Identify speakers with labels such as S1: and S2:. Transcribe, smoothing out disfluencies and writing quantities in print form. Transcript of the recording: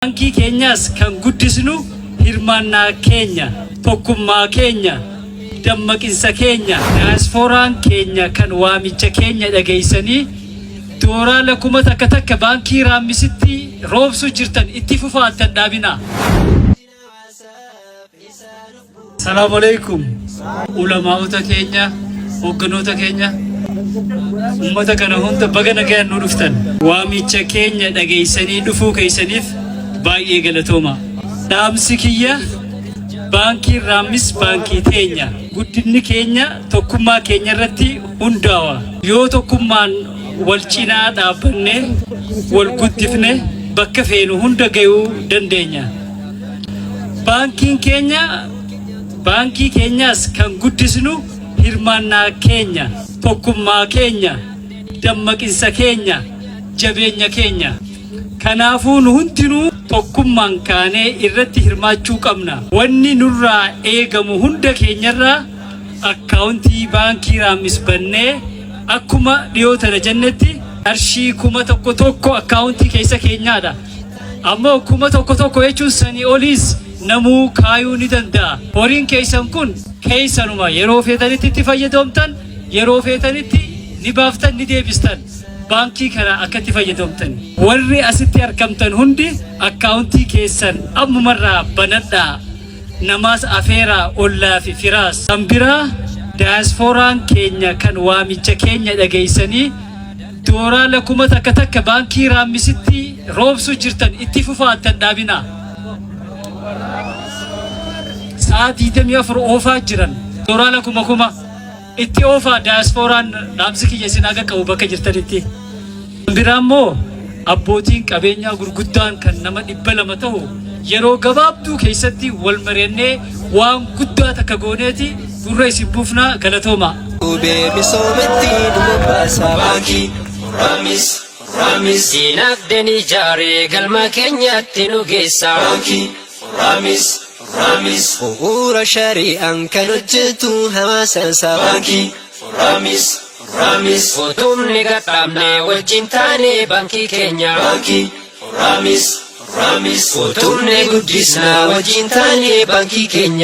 S1: Baankii keenyas kan guddisnu hirmaannaa keenya, tokkummaa keenya, dammaqinsa keenya, daayaasfooraan keenya kan waamicha keenya dhageessanii dooraala 1000 takka baankii Raammisitti roobsuu jirtan itti fufaattan dhaabinaa. Salaamu alaikum. Ulamaa'ota keenya, hoogganoota keenya, ummata kana hunda baga nagayaan nu dhuftan. Waamicha keenya dhageessanii dhufuu keessaniif baay'ee galatooma. Dhaamsi kiyya, baankiin Raammis baankii teenya. Guddinni keenya tokkummaa keenya irratti hundaawa. Yoo tokkummaan wal cinaa dhaabbannee wal guddifne, bakka feenu hunda gayuu dandeenya. Baankiin keenya, baankii keenyas kan guddisnu hirmaannaa keenya, tokkummaa keenya, dammaqinsa keenya, jabeenya keenya. Kanaafuu nu hundinuu tokkummaan kaanee irratti hirmaachuu qabna. Wanni nurraa eegamu hunda keenyarraa akkaawuntii baankii Raammis bannee, akkuma dhiyoo tana jennetti, qarshii 1000 akkaawuntii keessa keenyaadha. Ammoo 1000 jechuun sanii oliis namuu kaayuu ni danda'a. Horiin keessan kun keessanuma, yeroo feetanitti itti fayyadamtan, yeroo feetanitti ni baaftan, ni deebistan. Baankii kana akka itti fayyadamtan. Warri asitti argamtan hundi akkaawuntii keessan ammumarraa banadhaa. Namaas afeeraa, ollaa fi firaas. Kan biraa, daayaasfooraan keenya kan waamicha keenya dhageessanii dooraala 1000 takka baankii Raammisitti roobsuu jirtan itti fufaattan dhaabinaa. Sa'a 24 oofaa jiran, dooraala kuma kuma itti oofaa daayaasfooraan, dhaamsi kiyya isin haga qabu bakka jirtanitti. Kan biraa immoo, abbootiin qabeenyaa gurguddaan kan nama 200 ta'u yeroo gabaabduu keessatti wal mari'annee waan guddaa takka gooneeti gurra isin buufnaa. Galatoomaa.
S2: Qubee misoomatti nu bobbaasa. Baankii Raamis, Raamis.
S3: Dinagdeen ijaaree galma keenyatti nu geessa.
S2: Baankii Raamis, Raamis. Bu'uura shari'aan kan hojjetu hawaasa isaa. Baankii Raamis, Raamis.
S3: Utumni gadhaabne wajjin taane baankii keenya.
S2: Baankii Raamis, Raamis.
S3: Utumne guddisna wajjin taane baankii keenya.